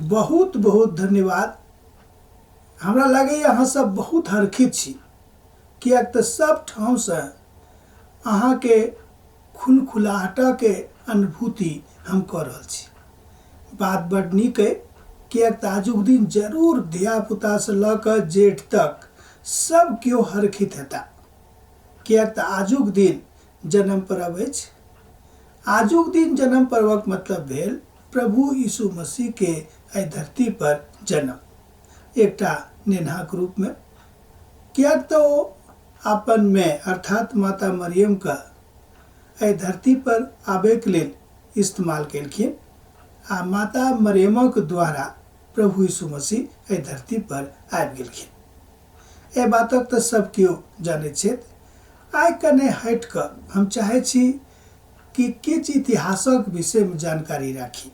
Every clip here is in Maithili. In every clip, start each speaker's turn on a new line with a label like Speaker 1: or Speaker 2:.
Speaker 1: बहुत बहुत धन्यवाद। हमरा लागैए अहाँ सब बहुत हरखित छी, किएक तऽ सब ठामसँ अहाँके खुलखुलाहटके अनुभूति हम कऽ रहल छी। बात बड नीक अइ, किएक तऽ आजुक दिन जरूर धियापुतासँ लऽ कऽ जेठ तक सब केओ हरखित हेता, किएक तऽ आजुक दिन जन्म पर्व अछि। आजुक दिन जन्म पर्वक मतलब भेल प्रभु यीशु मसीह के एहि धरती पर जन्म, एकटा नेन्हाक रूप में, किएक तऽ ओ अपन में अर्थात माता मरियम के एहि धरती पर आबैके लेल इस्तेमाल केलखिन आ माता मरियमक द्वारा प्रभु यीशु मसीह एहि धरती पर आबि गेलखिन। एहि बातक तऽ सब केओ जानैत छथि। आइ कने हटि कऽ हम चाहै छी कि किछु इतिहासक विषयमे जानकारी राखी।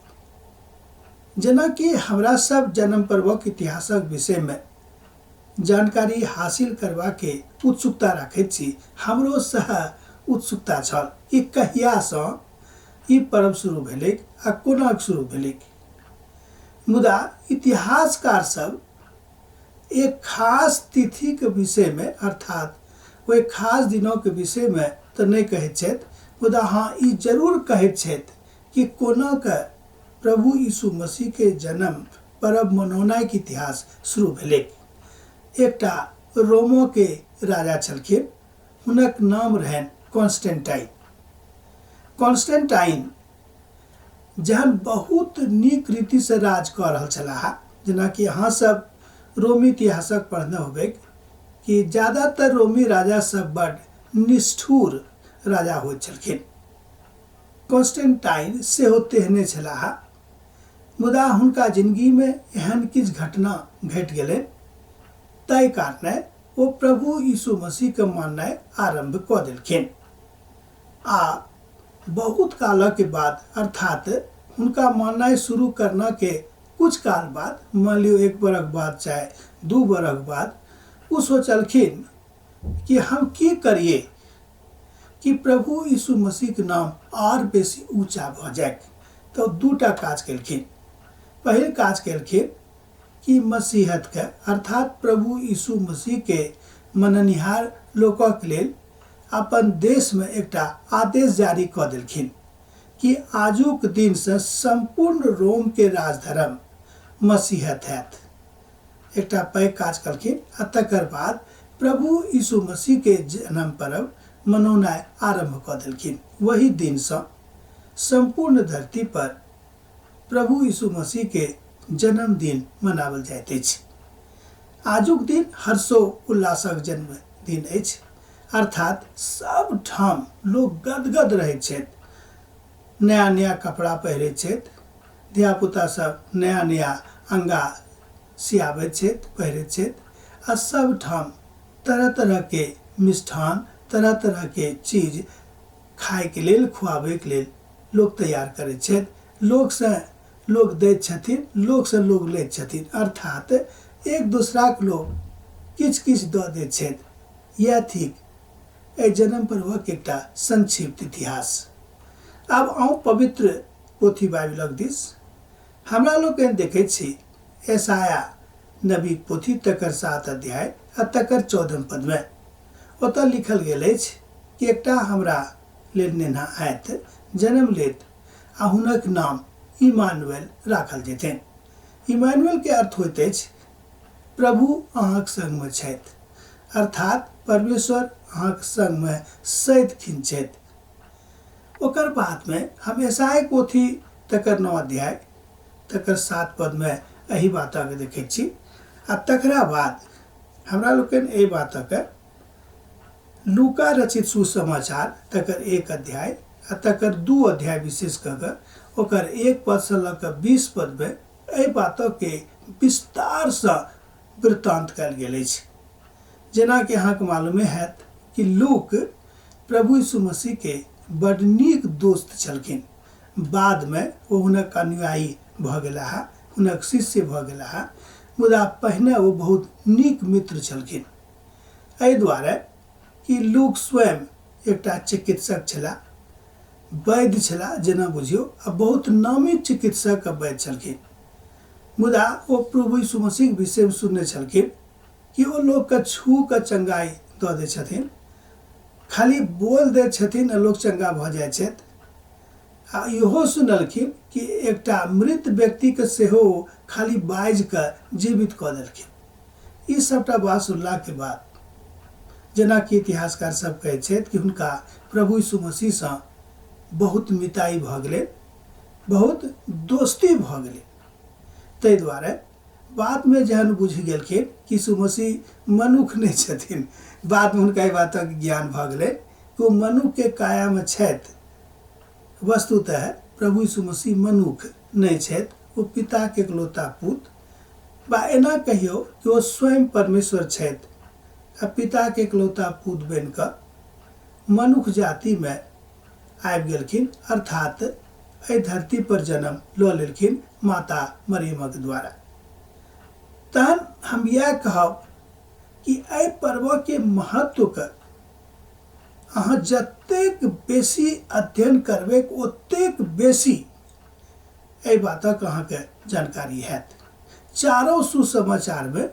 Speaker 1: जेनाकि हमरा सब जन्म पर्वक इतिहासक विषयमे जानकारी हासिल करबाके उत्सुकता राखैत छी, हमरो सएह उत्सुकता छल कि कहियासँ ई पर्व शुरू भेलैक आ कोना शुरू भेलैक। मुदा इतिहासकार सब एक खास तिथिके विषयमे अर्थात ओहि खास दिनोके विषयमे तऽ नहि कहैत छथि, मुदा हँ ई जरूर कहैत छथि कि कोना कऽ प्रभु यीशु मसीहके जन्म पर्व मनौनाइके इतिहास शुरू भेलैक। एकटा रोमोके राजा छलखिन, हुनक नाम रहनि कॉन्स्टेंटाइन। कॉन्स्टेंटाइन जहन बहुत नीक रीतिसँ राज कऽ रहल छलाह, जेनाकि अहाँ सब रोमी इतिहासक पढ़ने होबै कि ज़्यादातर रोमी राजा सब बड निष्ठुर राजा होइत छलखिन। कॉन्स्टेंटाइन सेहो तेहने छलाह, मुदा हुनका जिंदगीमे एहन किछु घटना घटि गेलनि ताहि कारणे ओ प्रभु यीशु मसीहके माननाइ आरम्भ कऽ देलखिन आ बहुत कालक बाद अर्थात हुनका माननाइ शुरू करना के कुछ काल बाद, मान लियौ 1 बरख बाद चाहे 2 बरख बाद, ओ सोचलखिन कि हम की करिए कि प्रभु यीशु मसीहके नाम आर बेसी ऊँचा भऽ जाय। तऽ 2टा काज केलखिन। पहिल काज केलखिन कि मसीहतके अर्थात प्रभु यीशु मसीहके मननिहार लोकक लेल अपन देशमे एकटा आदेश जारी कऽ देलखिन कि आजुक दिनसँ सम्पूर्ण रोमके राजधर्म मसीहत हैत। एकटा पैघ काज केलखिन आ तकर बाद प्रभु यीशु मसीहके जन्म पर्व मनौनाइ आरम्भ कऽ देलखिन। वही दिनसँ सम्पूर्ण धरती पर प्रभु यीशु मसीहके जन्मदिन मनाओल जाइत अछि। आजुक दिन हर्षो उल्लासक जन्मदिन अछि, अर्थात सब ठाम लोक गदगद रहैत छथि, नया नया कपड़ा पहिरैत छथि, धियापुता सब नया नया अंगा सियाबैत छथि, पहिरैत छथि आ सब ठाम तरह तरह के मिष्ठान, तरह तरह के चीज खायके लेल, खुआबैके लेल लोक तैयार करैत छथि। लोकसँ लोक दैत छथिन, लोकसँ लोक लैत छथिन, अर्थात एक दोसराके लोक किछु किछु दऽ दैत छथि। इएह थिक एहि जन्म पर्वक एकटा संक्षिप्त इतिहास। आब आउ पवित्र पोथी बाइबिलक दिस। हमरा लोकनि देखैत छी एसाया नबीक पोथी तकर 7 अध्याय आ तकर 14 पदमे ओतऽ लिखल गेल अछि कि एकटा हमरा लेल नेन्हा आयत, जन्म लेत आ हुनक नाम इमानुएल राखल जेतनि। इमानुएल के अर्थ होइत अछि प्रभु अहाँक संगमे छथि, अर्थात परमेश्वर अहाँक संगमे सदिखिन छथि। ओकर बादमे हम एसाय पोथी तकर 9 अध्याय तकर 7 पदमे एहि बातके देखैत छी आ तकरा बाद हमरा लोकनि एहि बातके लूका रचित सुसमाचार तकर 1 अध्याय आ तकर 2 अध्याय विशेष कऽ कऽ ओकर 1 पदसँ लऽ कऽ 20 पदमे एहि बातके विस्तारसँ वृत्तांत कयल गेल अछि। जेनाकि अहाँके मालूमे हैत कि लूक प्रभु यीशु मसीहके बड नीक दोस्त छलखिन। बादमे ओ हुनक अनुयायी भऽ गेलाह, हुनक शिष्य भऽ गेलाह, मुदा पहिने ओ बहुत नीक मित्र छलखिन। एहि दुआरे कि लूक स्वयं एकटा चिकित्सक छलाह, वैद्य छलाह जेना बुझियौ, आ बहुत नामी चिकित्सक आ वैद्य छलखिन। मुदा ओ प्रभु यीशु मसीहके विषयमे सुनने छलखिन कि ओ लोकके छू कऽ चंगाइ दऽ दै छथिन, खाली बोल दै छथिन आ लोक चंगा भऽ जाइ छथि। आ इहो सुनलखिन कि एकटा मृत व्यक्तिके सेहो ओ खाली बाजि कऽ जीवित कऽ देलखिन। ई सभटा बात सुनलाके बाद जेनाकि इतिहासकार सब कहै छथि कि हुनका प्रभु यीशु मसीहसँ बहुत मिताई भऽ गेलै, बहुत दोस्ती भऽ गेलै। ताहि दुआरे बादमे जहन बुझि गेलखिन कि यीशु मसीह मनुख नहि छथिन, बादमे हुनका एहि बातक ज्ञान भऽ गेलै कि ओ मनुखके कायामे छथि। वस्तुतः प्रभु यीशु मसीह मनुख नहि छथि, ओ पिताके एकलौता पुत, बा एना कहियौ कि ओ स्वयं परमेश्वर छथि आ पिताके एकलौता पुत बनि कऽ मनुख जातिमे आबि गेलखिन, अर्थात एहि धरती पर जन्म लऽ लेलखिन माता मरियमक द्वारा। तहन हम इएह कहब कि एहि पर्वके महत्वके अहाँ जतेक बेसी अध्ययन करबै ओतेक बेसी एहि बातक अहाँके जानकारी हैत। चारो सुसमाचारमे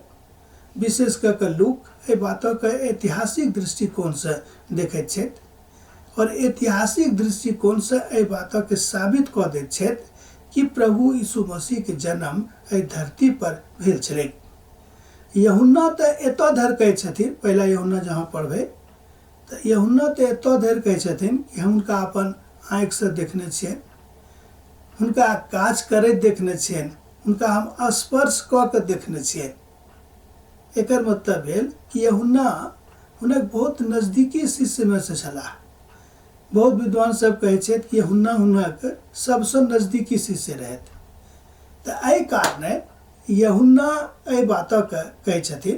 Speaker 1: विशेष कऽ कऽ लूक एहि बातक ऐतिहासिक दृष्टिकोणसँ देखैत छथि और ऐतिहासिक दृष्टिकोणसँ एहि बातक साबित कऽ दैत छथि कि प्रभु यीशु मसीहके जन्म एहि धरती पर भेल छलै। यूहन्ना तऽ एतऽ धरि कहै छथिन, पहिला यूहन्ना जहाँ पढ़बै तऽ यूहन्ना तऽ एतऽ धरि कहै छथिन कि हम हुनका अपन आँखिसँ देखने छियनि, हुनका काज करैत देखने छियनि, हुनका हम स्पर्श कऽ के देखने छियनि। एकर मतलब भेल कि यूहन्ना हुनक बहुत नजदीकी शिष्यमे से छलाह। बहुत विद्वान सब कहै छथि कि यूहन्ना हुनक सबसँ नजदीकी शिष्य रहथि। तऽ एहि कारणे यूहन्ना एहि बातक कहै छथिन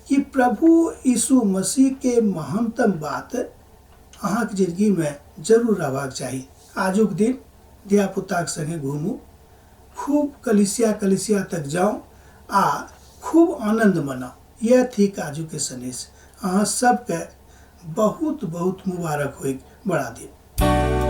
Speaker 1: कि प्रभु यीशु मसीह के महानतम बात अहाँके जिंदगीमे जरूर रहबाक चाही। आजुक दिन धियापुताके संगे घूमू, खूब कलिसिया कलिसिया तक जाउ आ खूब आनंद मनाउ। यह थिक आजुके सनेश। अहाँ सबके बहुत बहुत मुबारक होइक बड़ा दिन।